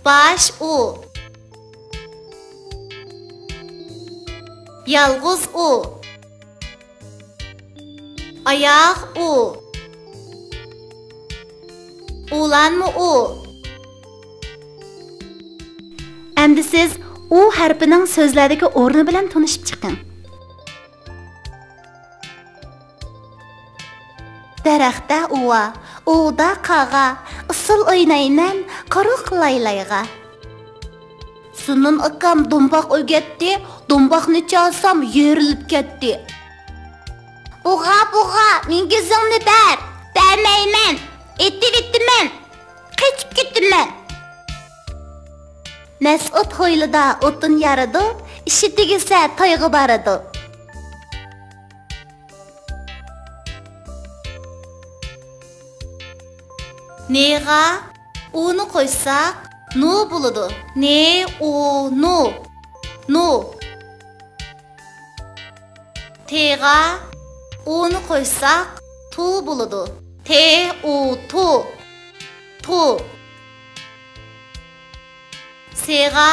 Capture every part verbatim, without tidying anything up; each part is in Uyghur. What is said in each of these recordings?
باش ئۇ. يالغۇز ئۇ. ئاياغ ئۇ. ئۇلانما ئۇ. ئەمدى سىز ئۇ ھەرپىنىڭ سۆزلەردىكى ئورنى بىلەن تونۇشۇپ چىقىڭ. دەرەختە ئۇۋا، ئۇۋىدا قاغا، ئۇسسۇل ئوينايمەن قۇرۇق لايلايغا. زۇنۇن ئاكام دومباق ئۆگەتتى، دومباقنى چالسام يېرىلىپ كەتتى. بۇغا، بۇغا، مېنىڭ كۆزۈڭنى بەر! بەرمەيمەن! ئېتىۋېتىمەن! قېچىپ كېتىمەن! مەسئۇد ھويلىدا ئوتۇن يارىدۇ، ئىشى تۈگىسە تويغا بارىدۇ. نېغا ئۇنى قوشساق، نۇ بولىدۇ. نې، ئۇ، نۇ. نۇ. تېغا ئۇنى قوشساق، تۇ بولىدۇ. تې، ئۇ، تۇ. تۇ. سېغا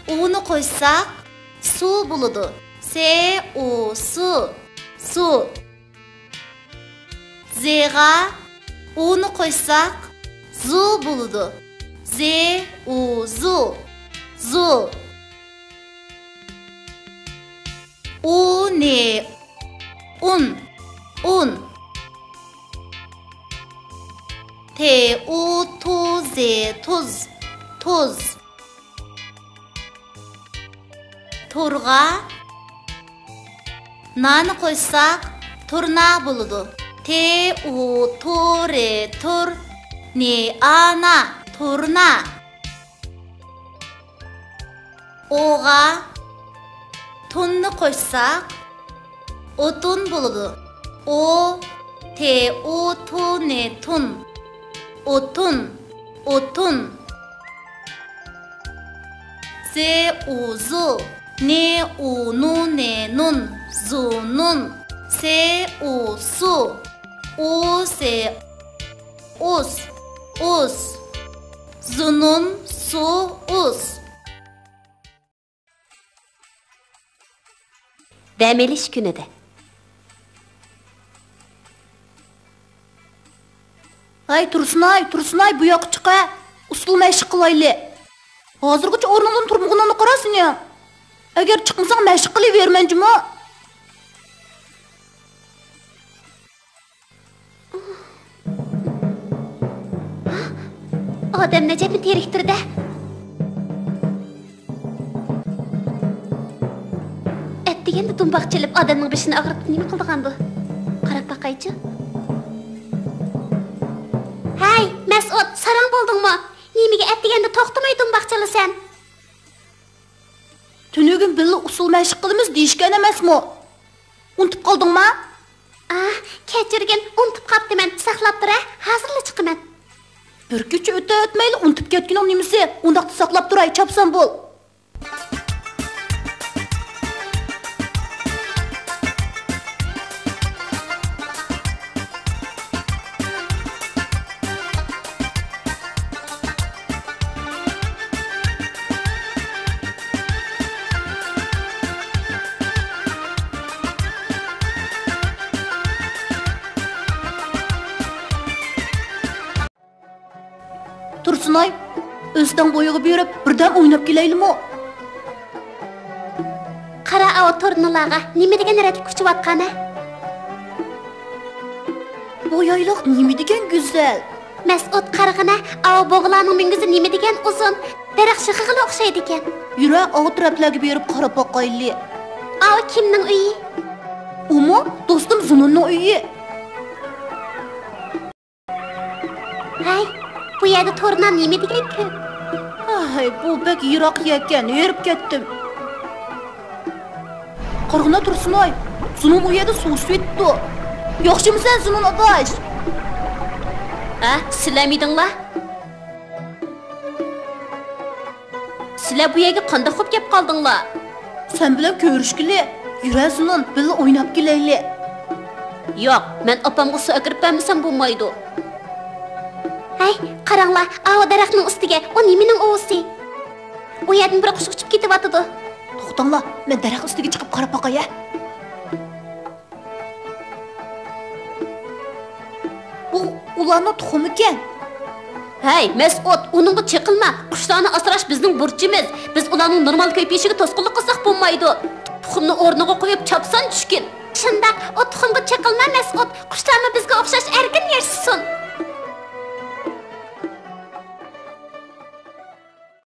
ئۇنى قوشساق، سۇ بولىدۇ. سې، ئۇ، سۇ. سۇ. زېغا ئۇنى قوشساق، زۇ بولىدۇ. زې، ئۇ، زۇ. زۇ. ئۇ، نې، ئۇن. ئۇن. تې، ئۇ، تۇ، زې، تۇز. تۇز. تۇرغا نانى قوشساق، تۇرنا بولىدۇ. تې، ئۇ، تۇ، رې، تۇر. نې، ئا، نا. تۇرنا. ئوغا تۇننى قوشساق، ئوتۇن بولىدۇ. ئو، تې، ئۇ، تۇ، نې، تۇن. ئوتۇن، ئوتۇن. زې، ئۇ، زۇ. نې، ئۇ، نۇ، نې، نۇن. زۇنۇن. سې، ئۇ، سۇ. ئۇ، سې، ئۇس، ئۇس. زۇنۇن، سۇ، ئۇس. دەم ئېلىش كۈنىدە. ھەي، تۇرسۇنئاي، تۇرسۇنئاي، بۇ ياققا چىق ھە. ئۇسسۇل مەشىق قىلايلى. ھازىرغىچە ئورنۇڭدىن تۇرمىغىنىڭنى قارا سېنىڭ. ئەگەر چىقمىساڭ، مەشىق قىلىۋېرىمەن جۇمۇ. ئادەمنى ئەجەبمۇ تېرىكتۈر-دە. ئەتىگەندە دۇمباق چېلىپ، ئادەمنىڭ بېشىنى ئاغرىتىپ نېمە قىلىدىغاندۇ؟ قاراپ باقايچۇ. ھەي، مەسئۇد، ساراڭ بولدۇڭمۇ؟ نېمىگە ئەتىگەندە توختىماي دۇمباق چالىسەن؟ تۈنۈگۈن بىللە ئۇسسۇل مەشىق قىلىمىز دېيىشكەن ئەمەسمۇ؟ ئۇنتۇپ قالدىڭما؟ ئاھ، كەچۈرگىن، ئۇنتۇپ قاپتىمەن. ساقلاپ تۇر ھە، ھازىرلا چىقىمەن. بىر كېچە ئۆتە ئۆتمەيلا ئۇنتۇپ كەتكىنىڭ نېمىسى؟ ئۇنداقتا ساقلاپ تۇراي، چاپسان بول. تۇرسۇنئاي، ئۆستەڭ بويىغا بېرىپ، بىردەم ئويناپ كېلەيلىمۇ؟ قارا ئاۋۇ تۇرنىلارغا، نېمە دېگەن رەتلىك ئۇچۇۋاتقان ھە؟ بۇ يايلاق نېمە دېگەن گۈزەل! مەسئۇد، قارىغىنە، ئاۋۇ بۇغىلارنىڭ مۈڭگۈزى نېمە دېگەن ئۇزۇن، دەرەخ شېخىغىلا ئوخشايدىكەن. يۈرە، ئاۋۇ تەرەپلەرگە بېرىپ قاراپ باقايلى. ئاۋۇ كىمنىڭ ئۆيى؟ ئۇمۇ دوستۇم زۇنۇننىڭ ئۆيى. ھەي، بۇ يەردە تۇرنا نېمە دېگەن كۆپ؟ ھەي، بۇ بەك يىراق يەركەن، ھېرىپ كەتتىم. قارىغىنا تۇرسۇنئاي، زۇنۇن ئۇ يەردە سۇ ئىچىۋېتىپتۇ. ياخشىمۇسەن زۇنۇن ئاداش؟ ھە، سىلەرمىدىڭلار؟ سىلەر بۇ يەرگە قانداق بولۇپ كەپ قالدىڭلار؟ سەن بىلەن كۆرۈشكىلى، يۈرە زۇنۇن، بىللە ئويناپ كېلەيلى. ياق، مەن ئاپامغا سۇ ئەكىرىپ بەرمىسەم بولمايدۇ. ھەي، قاراڭلار، ئاۋۇ دەرەخنىڭ ئۈستىگە، ئۇ نېمىنىڭ ئۇۋىسى؟ ئۇ يەردىن بىر قۇش ئۇچۇپ كېتىۋاتىدۇ. توختاڭلار، مەن دەرەخ ئۈستىگە چىقىپ قاراپ باقاي، ھە. بۇ ئۇلارنىڭ تۇخۇمىكەن. ھەي، مەسئۇد، ئۇنىڭغا چېقىلما. قۇشلارنى ئاسراش بىزنىڭ بۇرچىمىز. بىز ئۇلارنىڭ نورمال كۆپىيىشىگە توسقۇنلۇق قىلساق بولمايدۇ. تۇخۇمنى ئورنىغا قويۇپ، چاپسان چۈشكىن.